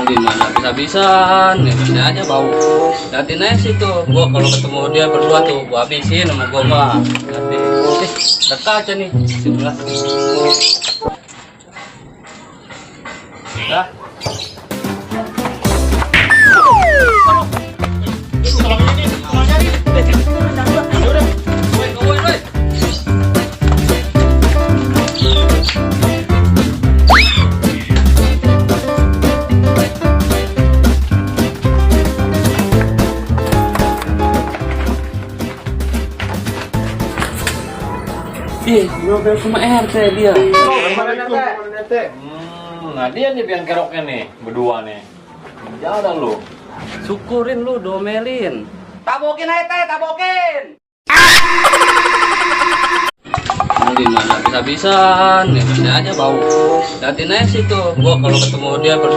Gimana bisa-bisan, ya bisa aja bau. Liatin aja situ, gua kalau ketemu dia berdua tuh, gua habisin sama gua mah. Nanti, teka aja nih, sebelah. Dah. Ngobrol sama RT dia. Nah dia nih yang keroknya nih, berdua nih. Jangan lu. Syukurin lu, domelin. Tabokin aja teh, tabokin. Gimana bisa-bisan, ya bisa aja bau. Liatin aja situ, gua kalau ketemu dia berdua.